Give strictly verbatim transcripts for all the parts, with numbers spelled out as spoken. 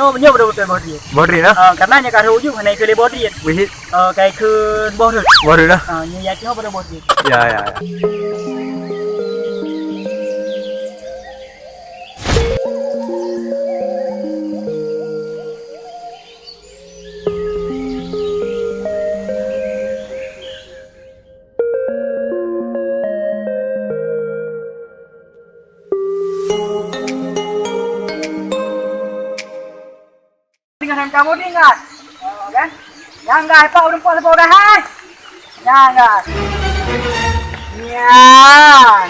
Oh, nyoe beutôi-beutôi boh drien. Boh drien, ah? Ah, karena nyoe ka rhot uju, hana ikheun lé boh drien. Wih. Ah, ka ikheun boh rhot. Boh rhot, ah? Ah, nyoe ya cuma pada boh drien. Ya, ya, ya. Tinggai kamoe tinggai. Oh, kan? Nyang gai pak ureueng puas bau dah hai. Nyang gai. Nyang.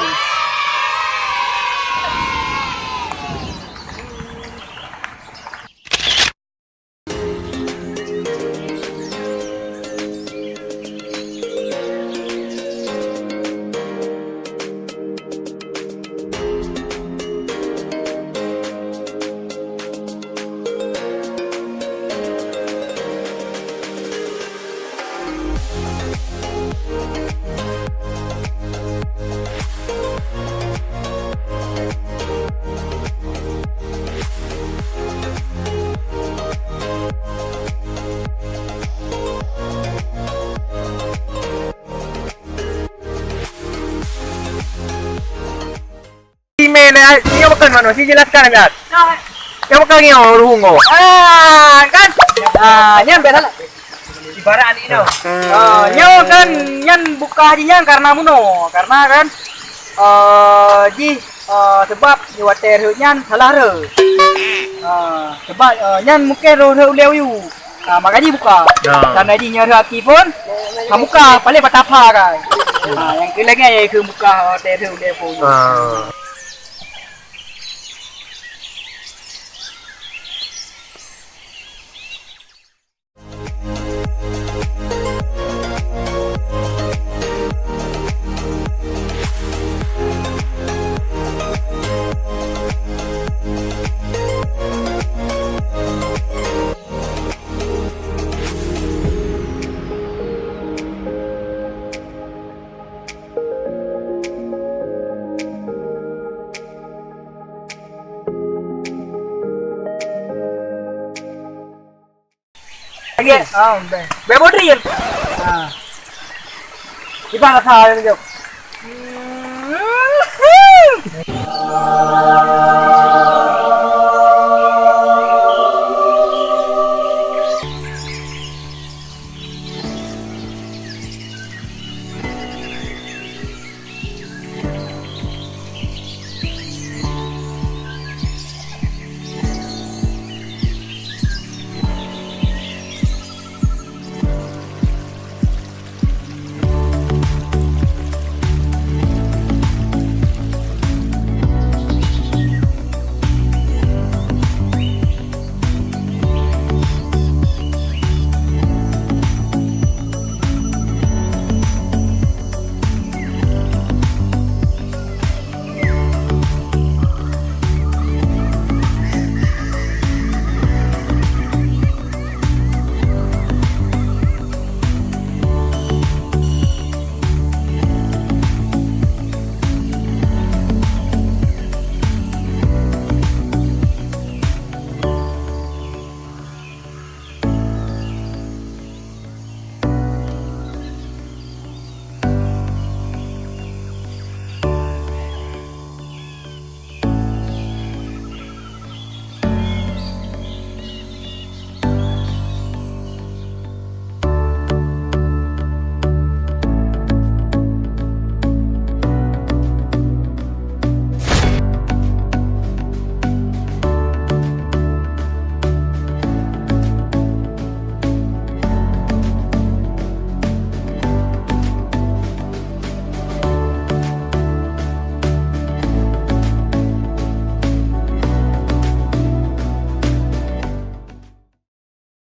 Ime na, nyoe bukan manusia, jelaskan aja. Nyoe bukan nyoe ruhung. Ah, kan? Ah, nyan biasa lah. Ibarat aneuk inong. Ah, nyoe kan nyan bukah jih nyan karena munoe. Karena kan, eh, jih, eh, sebab di watèe rhot nyan salah rhot. Ah, sebab, eh, nyan mungkin rhot-rhot ulèe uyu. Ah, makajih bukah. Ya. Karena jih nyoe rhot aki pun, ah, bukah paling patah pha kan. Ah, nyang keu lagèe nyan keu bukah, eh, watèe rhot ulèe pun. Ah. Lagi. Ah, bèk. Bèk bodri kan? Ah. Kita rasa yang jauh.